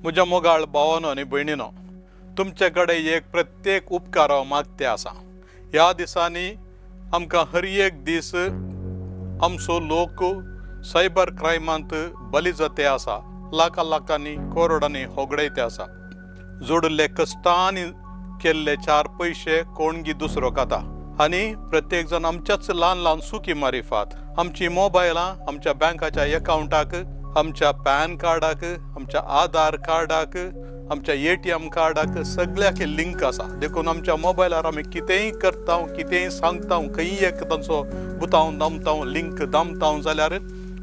म्हज्या मोगाळ भावानो आनी भयणीनो, तुमचे कडेन एक प्रत्येक उपकार हांव मागते आसा. ह्या दिसांनी आमकां हर एक दीस आमचो लोक सायबर क्रायमांत बली जाते आसा. लाखां लाखांनी करोडांनी होगडायते आसा. जोडिल्ले कश्टांनी केल्ले चार पयशे कोणगी दुसरो खाता आनी प्रत्येक जाण आमच्याच ल्हान ल्हान सुकी मारिफात आमची मोबायलां आमच्या बँकाच्या एकावंटाक, आमच्या पॅन कार्डाक, आमच्या आधार कार्डाक, आमच्या एटीएम कार्डाक सगळ्याक लिंक आसा. देखून आमच्या मोबायलार आमी कितेंय करता, कितेंय सांगता, खंय एक तांचो बुतांव दामता, लिंक दामता जाल्यार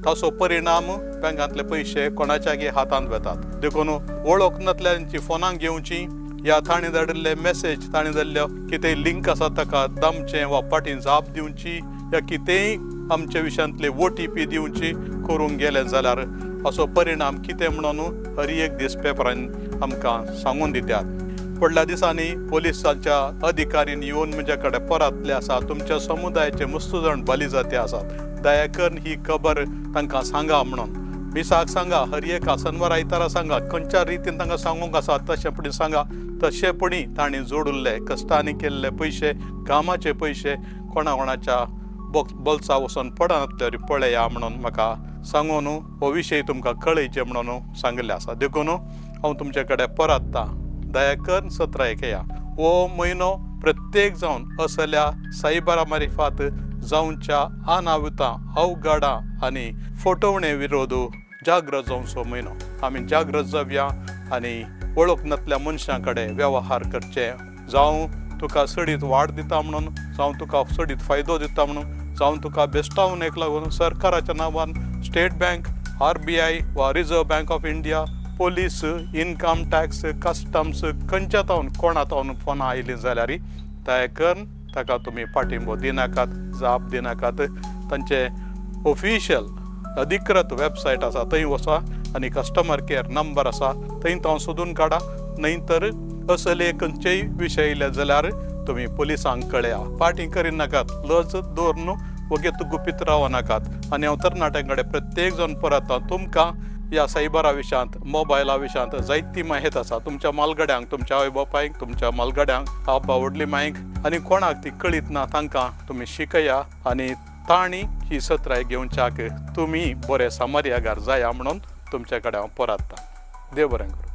ताचो परिणाम बँकांतले पयशे कोणाच्यागी हातांत वेतात. देखून वळख नासल्यांची फोनां घेवची या ताणें धाडिल्ले मेसेज, ताणें धाडिल्ल्यो कितेंय लिंक आसा ताका दामचें वा फाटीं जाप दिवची या कितेंय आमच्या विशयांतले ओटीपी दिवची करूंक गेले जाल्यार असो परिणाम कितें म्हणून हर एक दीस पेपरान आमकां सांगून दितात. फुडल्या दिसांनी पोलिसांच्या अधिकाऱ्यांनी येवन म्हज्या कडेन परतले आसा, तुमच्या समुदायाचे मस्त जाण बली जाते आसात, दया करून ही खबर तांकां सांगा म्हणून. मिसाक सांगा, हर एका शनवार आयतारा सांगा, खंयच्या रितीन तांकां सांगूंक आसा तशें पणी सांगा. तशें पणी तांणी जोडिल्ले कश्टांनी केल्ले पयशे, कामाचे पयशे कोणा कोणाच्या बोल्सा वचून पडनातले पळया म्हणून म्हाका सांगून हो विशय तुमकां कळयचे म्हणून सांगिल्लें आसा. देखून हांव तुमचे कडेन परतता, दया करून सत्राय घेया. हो म्हयनो प्रत्येक जावन असल्या सायबरा मारिफात जावच्या अनावितां, अवघडां आनी फटोवणे विरोध जागृत जावचो म्हयनो. आमी जागृत जावया आनी वळख नासल्या मनशां कडेन वेव्हार करचे. जावं तुका चडीत वाड दिता म्हणून, जावं तुका चडीत फायदो दिता म्हणून, जावं तुका बेस्टावणेक लागून सरकाराच्या नांवान स्टेट बँक, आरबीआय वा Reserve Bank of India, police, income tax, customs खंयच्या तावन कोणा तावन फोनां आयलीं जाल्यार दया करून ताका तुमी पाठिंबो दिनाकात, जाप दिनाकात. तांचे ऑफिशियल अधिकृत वेबसायट आसा थंय वचा आनी कस्टमर केअर नंबर आसा थंय तो सोदून काडा. न्हय तर असले खंयचेय विशय येयले जाल्यार तुमी पोलिसांक कळया. फाटीं करिनाकात, लज दवरून वगेत गुपीत रावनाकात. आनी हांव तरणाट्यां कडेन प्रत्येक जाण परत तुमकां ह्या सायबरा विशयांत, मोबायला विशयांत जायती माहिती आसा. तुमच्या मालगड्यांक, तुमच्या आवय बापायक, तुमच्या मालगड्यांक, आबा व्हडली मायक आनी कोणाक ती कळीत ना तांकां तुमी शिकया आनी तांणी ही सत्राय घेवच्याक तुमी बरे सामर्यागार जाया म्हणून तुमचे कडेन हांव परतता. देव बरें करूं.